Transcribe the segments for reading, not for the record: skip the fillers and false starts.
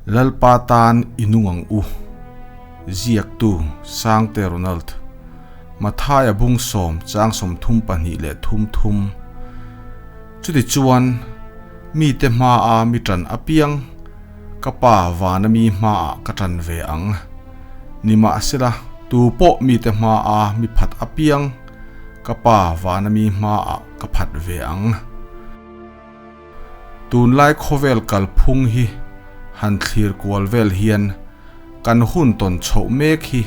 Lalpa tan i nung ang u. Ziaktu, Sangte Ronald. Mathaia bung sawm chang 32 leh thum thum. Chutichuan, mite hmaa mi ṭan apiang, ka Pa vana mi hmaah ka ṭan ve ang. Nimahsela, tu pawh mite hmaa mi phat apiang, ka Pa vana mi hmaah ka phat ve ang. Tunlai khawvel kalphung hi han thlir kual vel hian kan hun tawn chhoh mek hi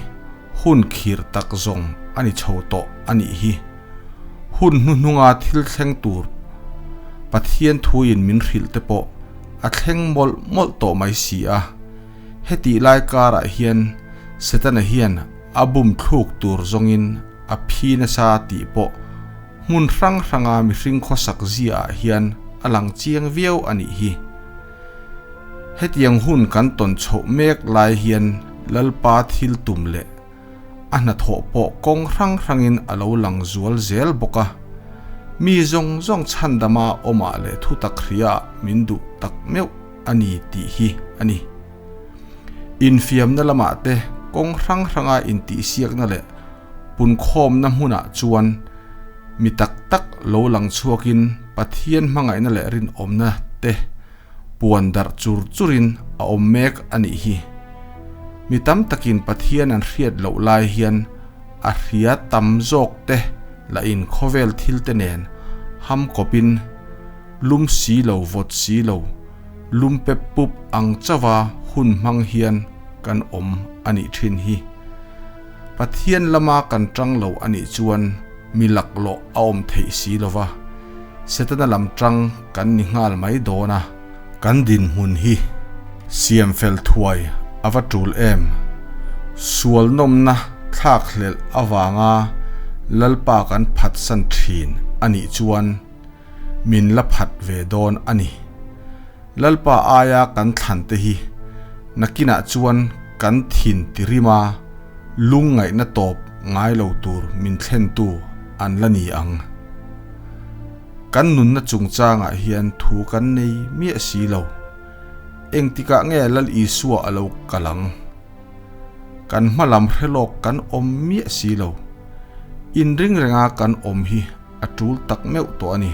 hun khirh tak zawng a ni chho tawh a nih hi. Hun hnuhnunga thil thleng tur Pathian thuin min hrilh te pawh a thleng mawlh mawlh tawh mai si a. Hetih lai karah hian Setana hian a bum thluk tur zawngin a phi nasa tih pawh Hmun hrang hranga mihring khawsak ziaah hian a lang chiang viau a nih hi. Hetiang hun kan tawn chhoh mek lai hian Lalpa thil tum leh a hnathawh pawh kawng hrang hrangin a lo lang zual zel bawk a. Mi zawng zawng chhandama awmah leh thutak hriaah min duh tak meuh a ni tih hi a ni. Infiamna lamah te kawng hrang hranga intihsiakna leh Punkhawmna hmunah chuan mi tak tak lo lang chhuakin Pathian hmangaihna leh rinawmna te puan darh chur churin a awm mek a nih hi. Mi tam takin Pathian an hriat loh lai hian a hria tam zawk te lahin khawvel thil te nen ham kawpin lum si lo vawt si lo lum pep pup ang chauha hun hmang hian kan awm a nih thin hi. Pathian lama kan tang lo a nih chuan mi laklawh a awm theih si lo va, Setana lam tang kan ni nghal mai dawn a. Kan dinhmun hi siam fel thuai a va tul em? Sual nawmna thlak hlelh avanga Lalpa kan phatsan thin a nih chuan min la phat ve dawn a ni. Lalpa aia kan thlan te hi nakinah chuan kan thin ti rim a, lungngaihna tawp ngai lo tur min thlentu an la ni ang. Kan nunna chungchangah hian thu kan nei miah si lo. Engtikah nge Lal Isua a lo kal ang? Kan hma lam hre lawk kan awm miah si lo. Inring renga kan awm hi a tul tak meuh tawh a ni.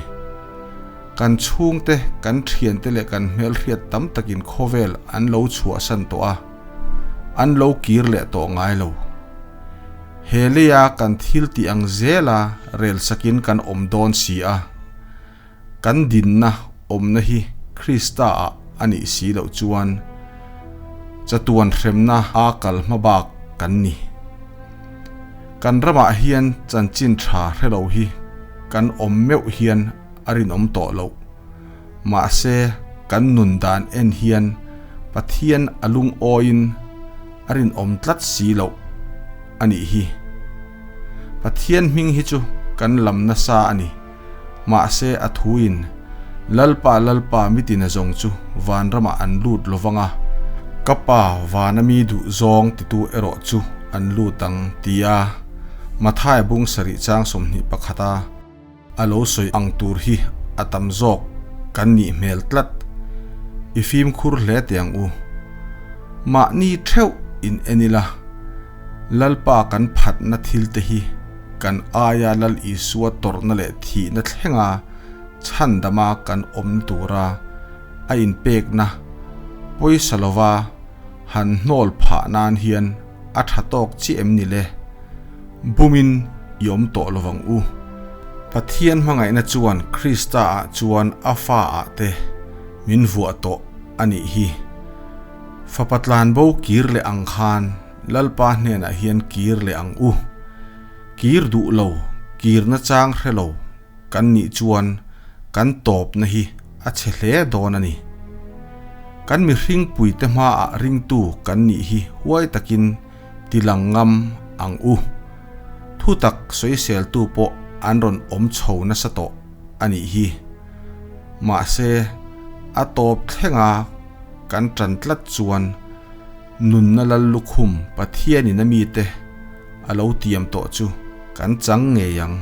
Kan chhungte, kan thiante leh kan hmelhriat tam takin khawvel an lo chhuahsan tawh a, an lo kir leh tawh ngai lo. He leia kan thil tih ang zela rel sakin kan awm dawn si a, kan dinna awmna hi Krista-ah a nih si loh chuan chatuan hremna a kal hma bak kan ni. Kan ramah hian chanchin tha hre lo hi kan awm meuh hian a rinawm tawh loh. Mahse, kan nun dan en hian Pathian a lungawiin a rinawm tlat si loh a nih hi. Pathian hming hi chu kan lam nasa a ni. Mahse, a thuin, Lalpa, Lalpa, mitin a zawng chu vanramah an lut lo vang a, ka Pa vana mi duh zawng titu erawh chu an lut ang, tia Mathaia bung sarih chang 21 a a lo sawi ang tur hi a tam zawk kan nih hmel tlat. I fimkhur hle teh ang u. Mahni theuh in en ila, Lalpa kan phatna thil te hi kan aia Lal Isua tawrhna leh thihna thlenga chhandama kan awmna tura a inpekna pawisa lova han hnawl phah nan hian a tha tawk chiah em ni le? Bumin i awm tawh lo vang u. Pathian hmangaihna chuan Krista ah chuan a fa ah te min vuah tawh a nih hi. Fapa tlanbo kir leh ang khan Lalpa hnenah hian kir leh ang u. Kir duh lo, kirna chang hre lo kan nih chuan kan tawpna hi a chhe hle dawn a ni. Kan mihring puite hmaah ringtu kan nih hi huai takin tilang ngam ang u. Thutak sawiseltu pawh an rawn awm chho nasa tawh a nih hi. Mahse, a tawp thlenga kan tan tlat chuan nunna lal lukhum Pathianin a mite a lo tiam tawh chu kan chang ngei ang.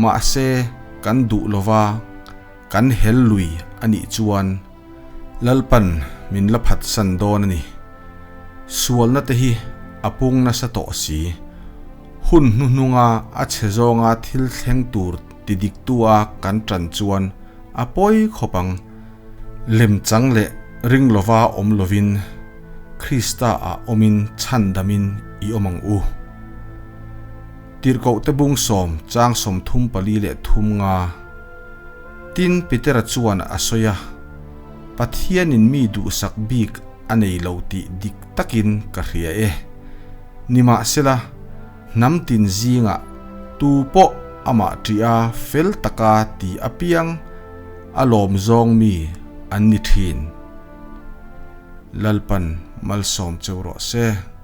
Mahse, kan duh lova kan hel lui a nih chuan Lalpan. min la phatsan dawn a ni. Sualna te hi a pung nasa tawh si. Hun hnuhnunga a chhe zawnga thil thleng tur ti diktua kan tan chuan a pawi khawp ang. Lemchang leh ring lova awm lovin Krista ah awmin chhandamin i awm ang u. Tirhkohte bung sawm chang 34 leh thum nga. Tin, Petera chuan a sawi a, Pathianin mi duhsak bik a nei lo tih dik takin ka hria e. Nimahsela, hnam tin zingah tu pawh amah ṭih a fel taka ti apiang a lawm zawng mi an ni ṭhin. Lalpan malsawm cheu rawh se.